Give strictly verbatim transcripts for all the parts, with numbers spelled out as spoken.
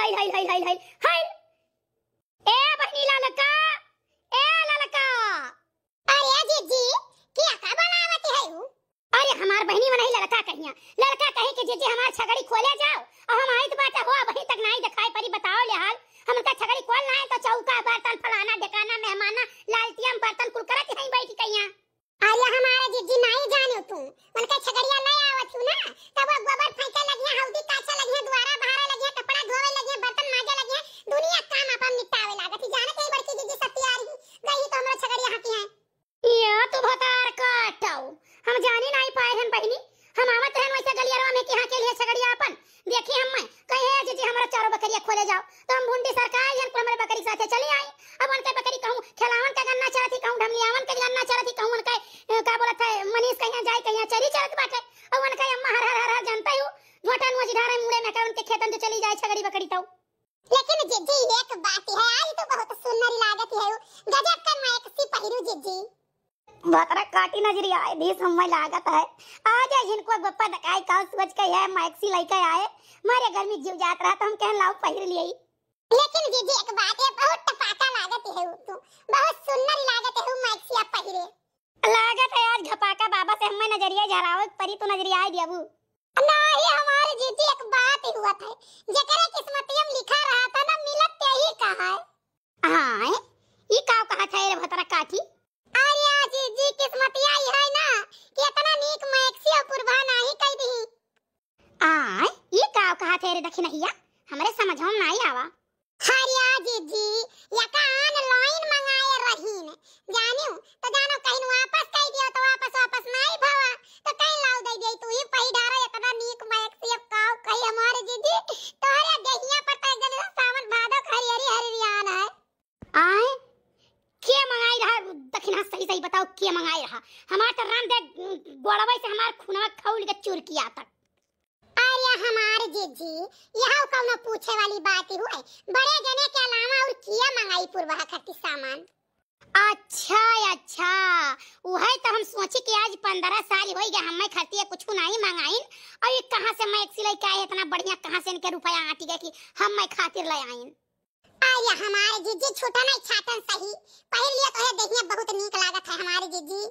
हइल, हइल, हइल, हइल, हइल, हइल। ए बहिनी ललका, ए ललका। अरे जिज्जी, क्या का बनावत है उ? अरे हमार बहिनी मनई ललका कहिया, ललका कही कि जिज्जी हमार छगड़ी खोले जाओ, और हम आइत बाटे हो, अबहीं तक नाई देखाई परी, बताओ ले हाल। हम उनका छगड़ी खोल लाए तो चौका, बर्तन, फलाना, ढेकाना, मेहमाना, लालटिया में बर्तन कुल करत ही बैठ कहिया। अरे हमारे जिज्जी नाई जाने तू, उनका छगड़िया ले आवत हूँ ना, तब वो गोबर फेंके लगिया, हौदी काछे लगिया, दुआरा बहारे लगिया, कपड़ा धोवे लगिया, बर्तन माजे लगिया, दुनिया काम अपन निपटावे लागत ही। जाने कहीं बड़की जिज्जी सत्यारी गई तो हमरा छगड़िया हटी है। या तू भतार काटौ, हम जानी नाई पाए हन बहिनी। हम आवत रहन वैसे गलियरवा में कि हाँ के लिए छगड़िया अपन। देखी हम मैं कहे, "हे जिज्जी, हमरा चारों बकरिया खोले जाओ।" तो हम भुंडी सरकार जन को हमरे बकरी के साथे चली आई। अब उनके बकरी कहूँ खेलावन के गन्ना चरत ही, कहूँ ढमलियावन के गन्ना चरत ही, कहूँ उनके, ए, का बोलत है, मनीष कहिया जाए, कहिया चरी चरत बाटे। और उनके अम्मा हर हर हर हर जानते हो, झोटा नुआ जिधारे मुड़े में कर उनके खेतन जो चली जाए छगड़ी बकरी तो। लेकिन जिज्जी एक बात है, आज तो बहुत सुंदर लागत है, गजब का मैक्सी पहिरू जिज्जी। भतरा काटी नजरी आए भी समय लागत है। आज जिनको गोपा दकाई का सोच के है मैक्सी लेके आए, मारे गर्मी जीव जात रहा तो हम कहन लाओ पहिर लिए। लेकिन जिज्जी एक बात है, बहुत टपाका लागत है तू, बहुत सुंदर लागत है मैक्सी आप पहिरे। लागत है आज घपाका बाबा से हमें नजरिया झरावे परी तो नजरिया आए दियाबू। नाही हमारे जिज्जी एक बात ही हुआ था, जेकरे किस्मतिया में लिखा रहा था ना मिलत ते ही कहा है। हाँ, ई का कहा था रे भतरा काठी? अरे जिज्जी किस्मतिया ही है ना कि इतना नीक मैक्सी और पुरभा नाही कह दी। आय, ई का कहा थे रे दखिनहिया? हमरे समझ में नाई आवा। हरिया जिज्जी, यका online मंगाए रहीन। जानियो, तो जानो कहीं वापस कह दियो तो वापस, वापस नाई भवा। तो कहीं लाओ दे दे तू ही पही ढारा इतना नीक मैक्सी अब काव कही हमारे जिज्जी। तोहरे देहिया पर तय जन सावन भादो हरियरी हरियान है। आय, के मंगाई रहा? दखिना सही सही बताओ, के मंगाई रहा? हमार तो राम दे गोड़वे से हमार खूनवा खौल के चुरकिया तक। अरे हमार जिज्जी, यहाँ कौनो पूछे वाली बात ही हुए? बड़े जने के अलावा और किया मंगाई पुरबहा खातिर सामान? अच्छा, अच्छा, वही तो हम सोची कि आज पंद्रह साल हो गए, हमें खातिर कुछ नहीं मंगाइन, और ये कहाँ से मैक्सी लेके आए इतना बढ़िया, कहाँ से इनके रुपया आटी गए कि हम मैं खातिर ले आइन। अरे हमारे जिज्जी छूटा नहीं छाटन सही, पहिर लिया तो है, देखिए बहुत नीक लागत है हमारे जिज्जी।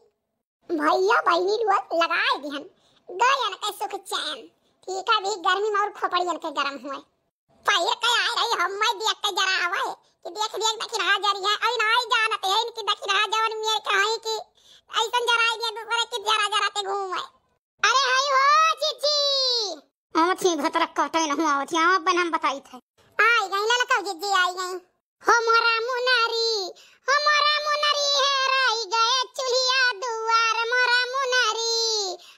भैया बहिनी लोग लगाए दिहन, गए इनके सुख चैन। ठीक है, भी गर्मी में और खोपड़ी इनके गरम हुए। पहिर के आए रही, हम मैं देख के जरा आवे कि देख देख दखिनहा जरी है, अई नाई जानत है इनकी दखिनहा जवन मेर के है कि ऐसन जराई दिया दूसरे के जरा जरा के घूमे। अरे हई हो जिज्जी। आवत ही भतरा काटे न हुआ, आवत ही, आवत बन हम बताई थे। आई गई ललका जिज्जी, आई गई। हो मोरा मुनरी, हो मोरा मुनरी, हेराई गए चुल्हिया दुआर मोरा मुनरी।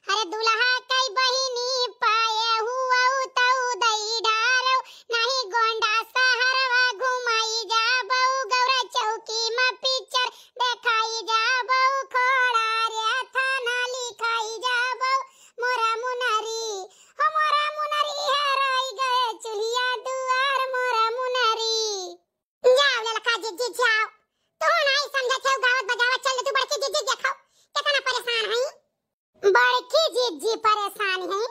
अरे दुल्हा कई बहिनी पाए हुआ तऊ दई डारो, नहीं गोंडा सहरवा घुमाई जाबो, गौरा चौकी में पिक्चर देखाई जाबो, खोड़ा रे थाना लिखाई जाबो, मोरा मुनरी, हो मोरा मुनरी, हेराई गए चुल्हिया दुआर मोरा मुनरी। जाओ ललका जिज्जी जाओ, तू नाई समझत हो, गावत बजावत चल तू बड़की जिज्जी देखो, कितना परेशान है। बड़की जिज्जी परेशान है?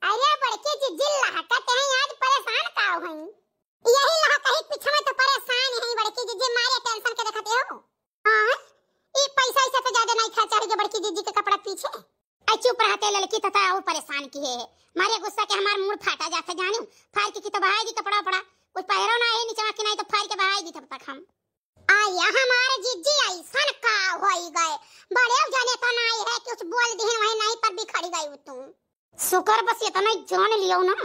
अरे बड़की जिज्जी लहकत है, आज परेशान का है? यही लहक ही पीछे में तो परेशान है बड़की जिज्जी, मारे टेंशन के देखते हो। हाँ, ई पैसा ऐसे तो ज्यादा नहीं खर्चा है जो बड़की जिज्जी के कपड़ा पीछे। आई चुप रहते ललकी, तथा और परेशान किहे है। मारे गुस्सा के हमार मूड फाटा जाता जानियो। फाड़ के की तो बहाई दी कपड़ा उपड़ा, कुछ पहिरो ना है नीचवा के, नहीं तो फाड़ के बहाई दी तब तक हम। आया हमारे जिज्जी ऐसन का होई गए, बड़े जने तो नहीं है, कुछ बोल दिहन वही नहीं पर बिखर गई तू। शुक्र बस इतना ही जान लियो ना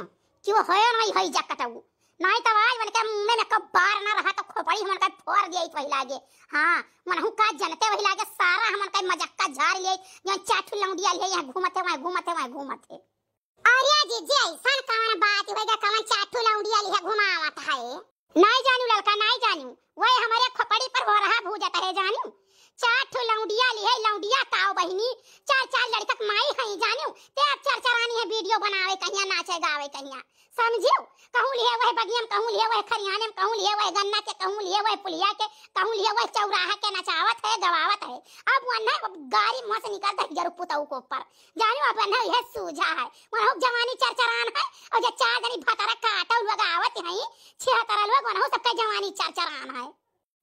कि वो है नहीं है जा कटाऊ, नहीं तो आज मन के मुंह में कब बार ना रहा तो खोपड़ी मन का फोड़ दिया ही पहला आगे। हाँ, मनहू का जनते वही लागे सारा हमन का मजाक का झाड़ लिए, जो चार ठो लौंडिया लिए यहाँ घूमत है, वहाँ घूमत है, वहाँ घूमत है। अरे जिज्जी, ऐसन कवन बात होइगा, कवन चार ठो लौंडिया लिए घुमावत है? नाई जानू ललका, नाई जानू, वही हमारे खोपड़ी पर हो रहा भूजत है जानू। चार ठो लौंडिया लिए, लौंडिया ताओ बहिनी, चार चार लड़कक माई है जानू। ते अब चरचरानी है, वीडियो बनावे कहिया, नाचे गावे कहिया, समझियो? कहूँ लिए वह बगिया में, कहूँ लिए वह खरियाने में, कहूँ लिए वह गन्ना के, कहूँ लिए वह पुलिया के, कहूँ लिए वह चौराहा के नचावत है, गवावत है। अब वन्ना गारी मुँह से निकलता है जरूर पुतऊ के ऊपर। जानियो अब वन्ना यह सूझा है, वन्ना जवानी चरचरान है, और जो चार जनी भतरा काटा लोग आवत हैं, छह जवानी चरचरान है।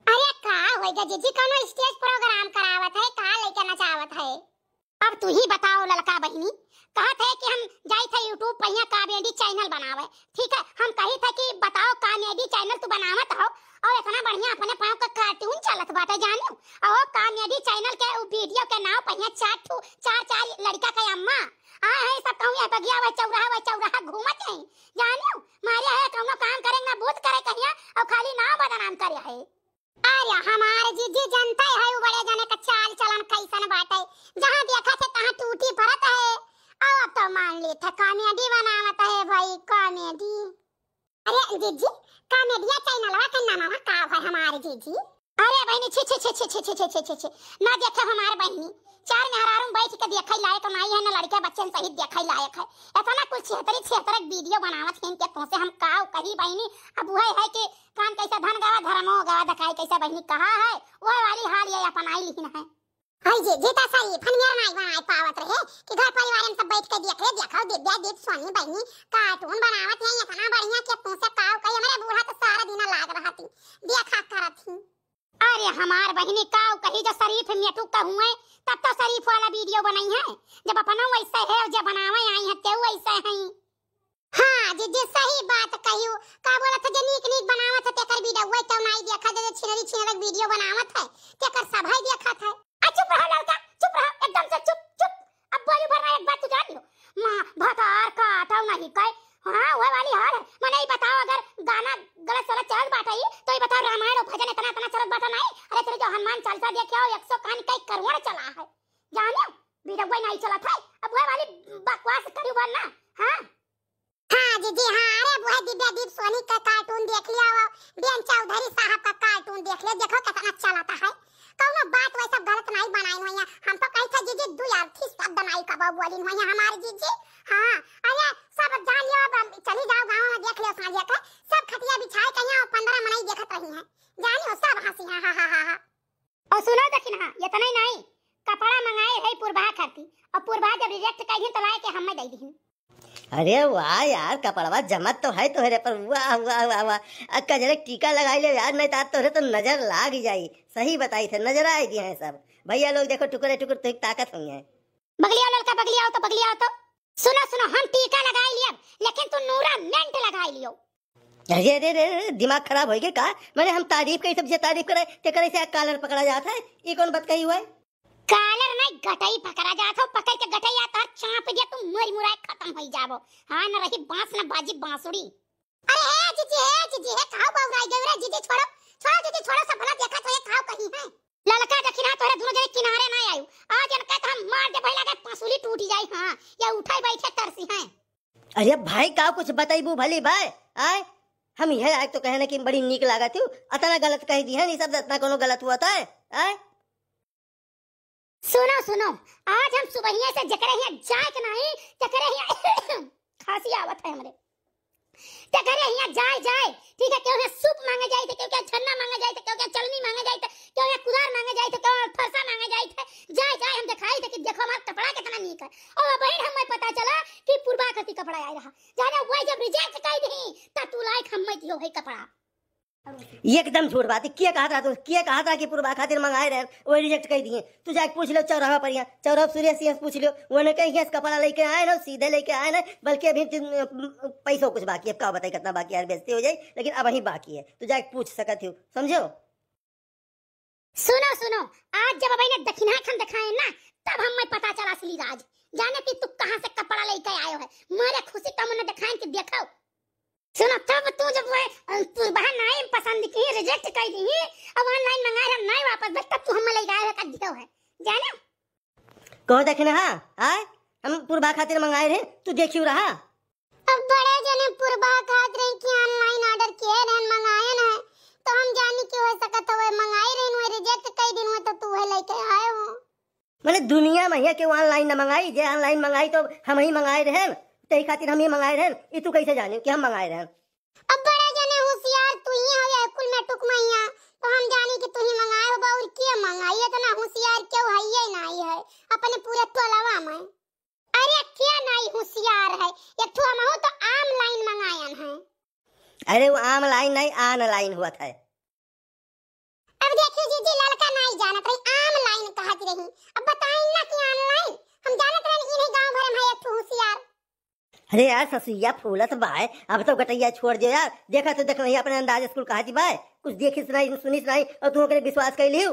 अरे का होइगा जीजी, कौनो stage program करावत है का, लइका नचावत है? अब तू ही बताओ ललका बहिनी, कहत है कि हम जाइत है YouTube पहिया comedy channel बनावे, ठीक है, हम कही थे कि बताओ comedy channel तू बनावत हो और इतना बढ़िया अपने पाँव का cartoon चलत बाटे जानियो, और comedy channel के उ video के नाव पहिया चार ठू, चार चार लड़का के अम्मा आए हैं, सब कहूँ ये बगिया वह चौराहा वह चौराहा घूमत हैं जानियो, मारे है कौनो काम करे ना बूझ करे कहिया और खाली नाव बदनाम करे है। अरे हमार जीजी जनते है उ बड़े जने का चाल चलन कैसन बाटे, जहाँ देखत है तहाँ टूटी पड़त है। और अब तो मान लेत है comedy बनावत है भाई, comedy। अरे जीजी, comedy channelवा के नामवा का है हमार जीजी? अरे बहिनी, छी, छी, छी, ना देखे हमार बहिनी, चार मेहरारू बैठ के देखे लायक नाई है, ना लड़के बच्चन सहित देखे लायक है। इतना कुल छिहत्तरी छिहत्तर video बनावत हैं कि तुमसे हम काव कही बहिनी। अब वह है कि काम कैसे धन गवा धर्मो गवा, दकाई कैसे बहिनी कहा है, वह वाली हाल ये अपनाई लिहिन है। हाय जी, जीता सही फनियर नाई बनाए पावत रहे कि घर परिवार में सब बैठ के देख ले, देखो दिव्या दीप सोनी बहिनी cartoon बनावत है इतना बढ़िया कि तुमसे काव कही, हमारे बूढ़ा तो सारा दिन लाग रहा थी देखा करत ही। अरे हमार बहिनी काव कही जो शरीफ मेटू कहूए, तब तो शरीफ वाला video बनाई है, जब अपनो वैसे है और जब बनावे आई है तेऊ वैसे है। हाँ जीजी, सही बात कहियो। का बोलत है, जे नीक नीक बनावत है, तेकर video वही तो नाई देखा, जे छिनरी छिनरक video बनावत है, तेकर सब है देखत है। आ चुप रहो ललका, चुप रहो, एकदम से चुप, चुप। अब बोलू भर ना एक बात तू जान लियो। माँ, भतार काटो नहीं कहे। हाँ, वह वाली हाल है। मने ई बताओ, अगर गाना गलत सलत चलत बाटे ई, तो ई बताओ, रामायण और भजन इतना, इतना चलत बाटे नहीं? अरे, तेरे जो हनुमान चालीसा देखे हो, एक सौ कान कई करोड़ चला है। जानियो, video नहीं चलत है। अब वह वाली बकवास करी वरना, हाँ? हाँ जीजी, हाँ, अरे वह दिव्या दीप सोनी का cartoon देख लिया हो, बेन चौधरी साहब का cartoon देख लिया, देखो कितना चलता है। कौनो बात वैसा गलत नहीं बनाई हुई है। हम तो कही थे जीजी, दू अर्थी शब्द नहीं कबो बोली हुई है हमारे जीजी। हाँ, अरे सब जान लियो, अब चली जाओ गाँव में देख लियो, साँझे के सब खटिया बिछाए कहीं और पन्द्रह मनई देखत रही हैं, जानियो सब हँसी, हाँ, हाँ, हाँ, हाँ, हाँ। और सुनो दखिनहा, इतना ही नहीं, कपड़ा मंगाए है पुरबा खाती, और पुरबा जब reject कर दिन तो लाए के हमें दे दिन। अरे वाह यार, कपड़वा जमत तो है तोहरे पर, वाह, वाह, वाह, वाह। आ, कजरे टीका लगाई ले यार, नहीं तो आज तोहरे तो नजर लाग जाई। सही बताई थे, नजर आए दिए हैं सब। भैया लोग देखो, टुकड़े टुकड़े तो ताकत हुई है। बगलिया ललका, बगलिया आओ तो, बगलिया आओ तो। सुनो, सुनो, हम टीका लगाई लियब, लेकिन तू नूरा मेंट लगाई लियो। अरे, अरे, अरे, अरे, दिमाग खराब होइगे का? माने हम तारीफ करी, सब जे तारीफ करे, तेकर ऐसे कालर पकड़ा जात है? ये कौन बात कही हुआ है? कालर नहीं, गटई पकड़ा जात हो, पकड़ के गटई आता है, चाप दिया, तुम मरी मुराए खत्म हो जाबो। हाँ, न रही बांस, न बाजी बांसुरी। अरे हे जीजी, हे जीजी, हे काऊ बउराई गयो रे जीजी, छोड़ो, छोड़ो जीजी, छोड़ो, सब भला देखत हो, ये काऊ कही है। ललका दखिनहा तोहरे दोनों जने किनारे ना आयु, आज इनका तो हम मार दे, भइला के पसुली टूट जाई। हाँ, या उठाई बैठे तरसी हैं। अरे भाई, का कुछ बतैबू भली भाई, आय? हम यह आए तो कहे ना कि बड़ी नीक लागत हूँ, अतना गलत कह दी है, नहीं सब इतना कोनो गलत हुआ था, आय? सुनो, सुनो, आज हम सुबहिया से जकरे हियाँ जाए के नहीं, जकरे हियाँ खांसी आवत है हमरे। जकरे हियाँ जाए, जाए, ठीक है, केहू हियाँ सूप मांगे जाए थे, केहू हियाँ झन्ना मांगे जाए थे, केहू हियाँ चलनी मांगे जाए थे, केहू हियाँ कुदार मांगे जाए थे, केहू हियाँ फरसा मांगे जाए थे, जाए, जाए, हम दिखाई थे कि देखो हमारा कपड़ा कितना नीक है। और वही हमें पता चला कि पुरबा खातिर कपड़ा आए रहा। जाने वही जब reject कर दी, तब तू लायक हम मैं दियो है कपड़ा। एकदम झूठ बात है। के कहत रहा तू? के कहत रहा कि पुरबा खातिर मंगाए रहे, वो reject कर दिए? तू जाके पूछ लो चौराहा पर, यहाँ चौराहा सुरेश सिंह से पूछ लो, वो ने कहीं से कपड़ा लेके आए ना, सीधे लेके आए ना, बल्कि अभी जिन, पैसों कुछ बाकी है। अब का बताई कितना बाकी है यार, बेइज्जती हो जाए, लेकिन अब वहीं बाकी है, तू जाके पूछ सकत हो, समझो। सुनो, सुनो, आज जब अबे ने दखिनहा खन दिखाए ना, तब हमें पता चला असली राज। जाने कि तू कहाँ से कपड़ा लेके आयो है, मारे खुशी का मन दिखाए कि देखो। सुनो, तब तू जब वह, अ, तू बहन नाई पसंद की, reject कर दी, अब online मंगाए रहे, नाई वापस दे, तब तू हमें ले जाए है, कर दियो है, जाने? कहो दखिनहा, आय? हम पुरबा खातिर मंगाए रहे, तू देखियो रहा। अब बड़े जने पुरबा खातिर रही कि online order किए रहन, मंगाए न, तो हम जानी कि हो सकत हवे मंगाए रहन, वो reject कई दिन हुए तो तू है लेके आए हो। मने दुनिया में हियाँ केहू online न मंगाई, जे online मंगाई तो हम ही मंगाए रहन, तेही खातिर हम ही मंगाए रहन, ई तू कैसे जाने कि हम मंगाए रहन? अब बड़े जने होशियार तू ही हवे कुल में टुक मैया, तो हम जानी कि तू ही मंगाए हो, और के मंगाई, इतना होशियार केहू है ये नहीं है अपने पूरे टोलवा में। अरे क्या नाई होशियार है, एक ठो हमहू तो online मंगायन है। अरे, वो आम लाइन नहीं, आन लाइन हुआ था। अब देखियो जीजी, ललका नाई जानत रही, आम लाइन कहत रही। अब बताइन ना कि आन लाइन। हम जानत रहन इन्हें गाँव भर में है एक ठो होशियार। अरे यार, ससुइया फूलत बाय, अब तो गटैया छोड़ दियो यार। देखा तो देख नहीं, अपने अंदाज स्कूल कहत बाय, कुछ देखिस नहीं, सुनिस नहीं, और तू ओकरे विश्वास कर लियो।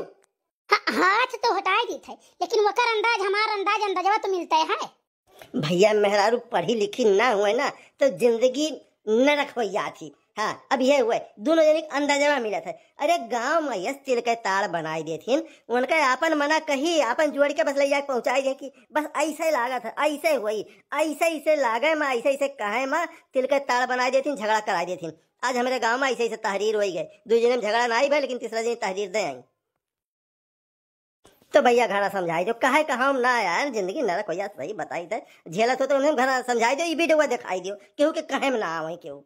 हा-, हाथ तो हटाए दीत है, लेकिन वकर अंदाज, हमार अंदाज, अंदाजवा तो मिलते है। भैया, मेहरारू पढ़ी लिखी ना हुए ना, तो जिंदगी नरक हो जात ही। हाँ, अब ये हुए, दोनों जने के अंदाजवा मिलत है। अरे, गाँव में यस तिल के ताड़ बनाई देथिन, उनका आपन मना कही, आपन जोड़ के बस ले जाके पहुँचाई दे कि बस ऐसे लागत है, ऐसे हुई, ऐसे, ऐसे लागे मा, ऐसे, ऐसे कहे मा, तिल के ताड़ बनाई देथिन, झगड़ा कराई देथिन। आज हमरे गाँव में ऐसे, ऐसे तहरीर होई गए, दो जने में झगड़ा ना आई भाई, लेकिन तीसरा जने तहरीर दे आई। तो भैया, घरा समझाई दो, कहे कहाँ हम ना आए, जिंदगी नरक हो जात, सही बताई दे। झेलत हो तो उन्हें घरा समझाई दो, ई वीडियो दिखाई दियो, केहू के कहे में ना आवे केहू।